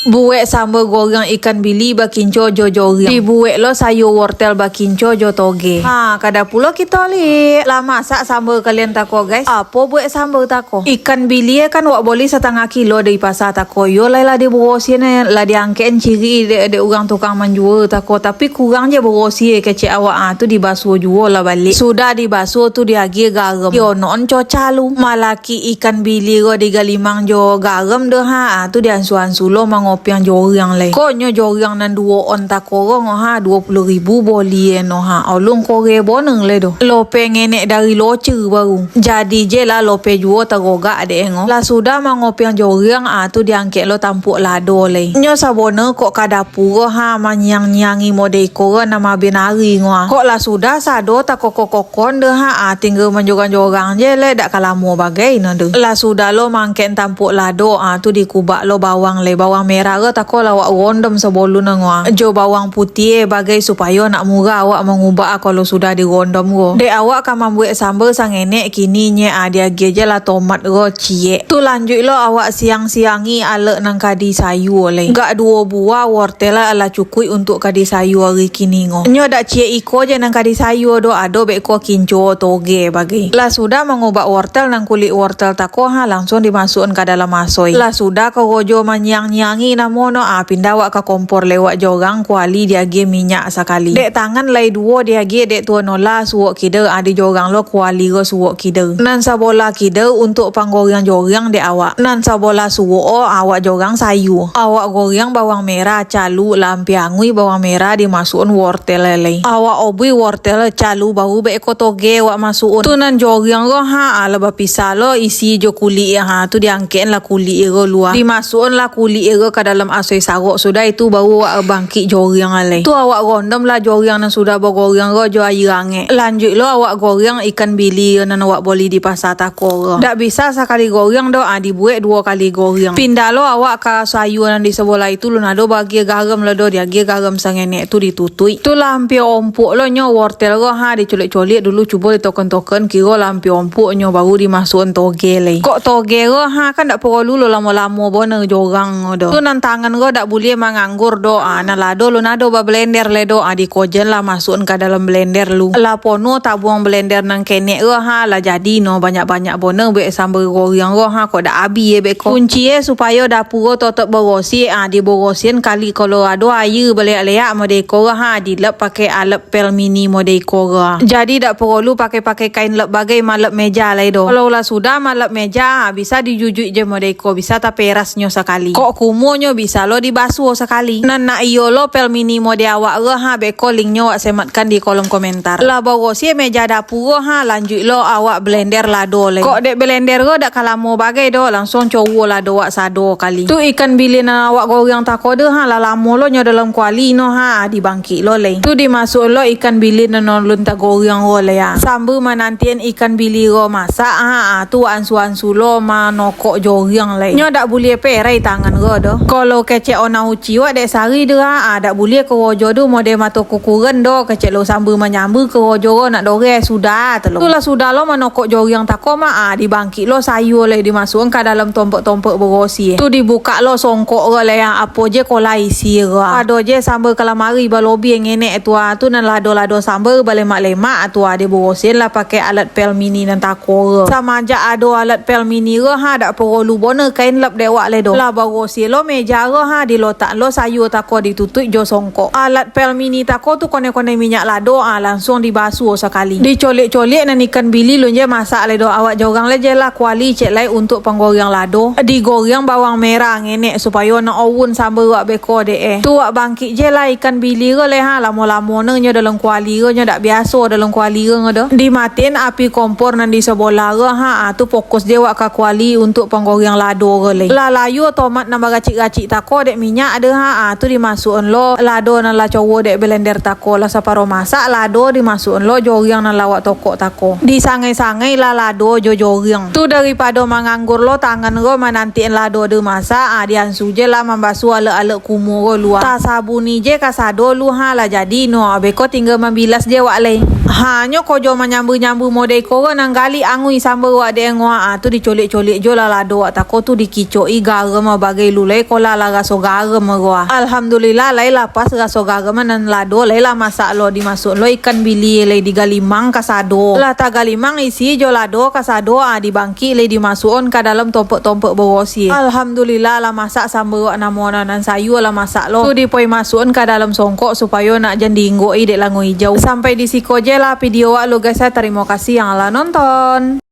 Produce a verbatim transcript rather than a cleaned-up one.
Buek samba goreng ikan bili bakinco jo joriang. Dibuek lo sayua wortel bakinco jo toge. Ha, kada pulo kito liek. Lah masak samba kalian tako, guys. Apo buek samba tako? Ikan bili kan wak boli satangah kilo dari pasa tako. Iyo lai lah diborosian, lah diangkek ciri dek, dek urang tukang manjua tako. Tapi kurang je borosie kecek awak, ah, tu dibasuo juo lah baliak. Sudah dibasuo tu diagiah garam. Yo non coca lu. Malaki ikan bili ko digalimang jo garam doh, ha, ah, tu diansu-ansu lo mangopiang joriang lai. Ko nyo joriang nan duo on tako ko ngo ha, duo puluah ribu bolie no ha. Alun kore boneng lai doh. Lope ngenek dari loce baru. Jadi je lah lope juo tarogak dek e ngo. Lah sudah mangopiang joriang, ah, tu diangkek lo tampuak lado lai. Nyo sabona kok ka dapua ha, manyiang-nyiangi mode iko ko nan maben ari ngo ha. Kok lah sudah sado takokok-kokok doh ha, ah, tingga manjorang-jorang je lai, dak ka lamo bagai no doh. Lah sudah lo mangkek tampuak lado, ah, tu dikubak lo bawang lai. Bawang merah ko tako lah awak rondom sabalun ngo ha. Jo bawang putiah bagai supayo nak murah awak mangubak, ah, kalau sudah dirondom ko. Dek awak ka mambuek samba sangenek kini nye, ah, diagiah je lah tomat ko ciek. Tu lanjuik lo awak siang-siangi alek nan ka disayua lai. Gak duo buah wortel lah, lah cukuik untuak ka disayua ari kini ngo. Nyo dak ciek iko je nan ka disayua doh, ado beko kinco, toge bagai. Lah sudah mangubak wortel, nan kulik wortel tako ha, langsuang dimasuakan ka dalam asoi. Lah sudah korojo manyiang-nyiangi namo no, ah, pindah awak ka kompor lewat jorang, kuali diagiah minyak sakali. Dek tangan lai duo diagiah dek tuan olah suok kida, ah, dijorang lo kuali ko suok kida. Nan sabolah kida untuak panggoriang joriang dek awak. Nan sabolah suok o awak jorang sayua. Awak goriang bawang merah, calu, lampia angui, bawang merah, dimasuakan wortel lai. Awak obui wortel, calu, baru beko toge awak masuakan. Tu nan joriang ko ha, ah, lah bapisah lo isi jo kulik ha, tu diangkek lah kulik ko lua. Dimasuakan lah kulik ko ka dalam asoi sarok, sudah itu baru awak bangkik joriang lai. Tu awak rondom lah joriang nan sudah bagoriang ko jo aia angek. Lanjuik lo awak goriang ikan bili nan awak boli di pasa tako ko. Dak bisa sakali goriang doh, ah, dibuek duo kali goriang. Pindah lo awak ka sayua nan di sabolah itu, lun ado bagiah garam lah doh, diagiah garam sangenek tu ditutuik. Tu lah ampia ompuk lo nyo wortel ko ha, diculik-culik dulu cubo ditoken-token, kiro lah ampia ompuk nyo baru dimasuakan toge lai. Kok toge ko ha, kan dak porolu lo lamo-lamo bona jorang ko doh. Tu nan tangan ko dak buliah manganggur doh, ah, nan lado lun ado bablender lai doh, ah, dikojen lah masuakan ka dalam blender lu. Lah ponuah tabuang blender nan kenek ko ha, lah jadi no banyak-banyak bona buek samba goriang ko ha, kok dak abih beko. Kunci e supayo dapua ko totap borosiah, ah, diborosian kali kalau ado aia baleak-leak mode ko ha, dilap pakai alat pel mini mode iko ko. Jadi dak porolu pakai-pakai kain lap bagai malap meja lai doh. Kalau lah sudah malap meja, ha, bisa dijujuik je mode iko, bisa taperasnyo sakali. Kok kumonyo bisa lo dibasuo sakali. Nan nak iyo lo pel mini mode awak ko ha, beko linknyo awak sematkan di kolom komentar. Lah barosiah meja dapua ha, lanjuik lo awak blender lado lai. Kok dek blender ko dak ka lamo bagai doh, langsuang cowo lado awak sado kali. Tu ikan bili nan awak goriang tako tu ha, lah lamo lo nyo dalam kuali no ha, dibangkik lo lai. Tu dimasuak lo ikan bili nan ulun tagoriang ko lai ha. Sambil manantian ikan bili ko masak ha, tu ansu-ansu lo manokok joriang lai. Nyo dak buliah perai tangan ko doh. Kalau kecek ona uci wak dek sari tu ha, dak buliah korojo tu mode mato kukuran doh, kecek lo sambil manyambil korojo ko nak doreh sudah tu lo. Tu lah sudah lo manokok joriang tako ma ha, dibangkik lo sayua lai dimasuakan ka dalam tompok-tompok barosiah. Tu dibukak lo songkok ko lai ha, apo je ko lah isi ko. Ado je samba kalamari balobiah ngenek tu ha, tu nan lado-lado samba balemak-lemak tu ha, dibarosiahan lah pakai alat pel mini nan tako ko. Samajak ado alat pel mini ko ha, dak porolu bona kain lap dek wak lai doh. Lah barosiah lo meja ko ha, dilotak lo sayua tako ditutuik jo songkok. Alat pel mini tako tu konai-konai minyak lado ha, langsuang dibasuo sakali. Dicolik-colik nan ikan bili lun je masak lai doh, awak jorang lai je lah kuali cek lai untuak panggoriang lado. Digoriang bawang merah ngenek supayo nak owun samba wak beko dek e. Tu wak bangkik je lah ikan bili ko lai ha, lamo-lamo no nyo dalam kuali ko, nyo dak biaso dalam kuali ko doh. Dimatian api kompor nan di sabolah ko ha, tu fokus je wak ka kuali untuak panggoriang lado ko lai. Lah layua tomat nan baracik-racik tako dek minyak tu ha, tu dimasuakan lo lado nan lah cowo dek blender tako, lah saparo masak lado dimasuakan lo joriang nan lah wak tokok tako. Disangai-sangai lah lado jo joriang. Tu daripado manganggur lo tangan ko manantian lado tu masak ha, diansu je lah mambasuah alek-alek kumuah ko lua. Tasabuni je kasado lu ha, lah jadi no, beko tingga mambilas je wak lai. Ha, nyo kojo manyambu-nyambu mode iko ko nan gali angui samba wak dek e ngo ha, tu dicolik-colik jo lah lado wak tako tu dikicok-i garam bagai lu lai. Kolah lah raso garam ko ah. Alhamdulillah, lai lapas raso garam nan lado, lai lah masak lo, dimasuak lo ikan bili, lai digalimang kasado. Lah tagalimang isi jo lado kasado, ah, dibangkik lai dimasuakon ka dalam tompok-tompok borosi. Alhamdulillah, lah masak sambuak namo nan sayua lah masak lo. Tu dipoi masuakon ka dalam songkok supayo nak jan diinggok-i dek lango ijau. Sampai di siko je lah video wak lo guys, ah. Tarimo kasih yang lah nonton.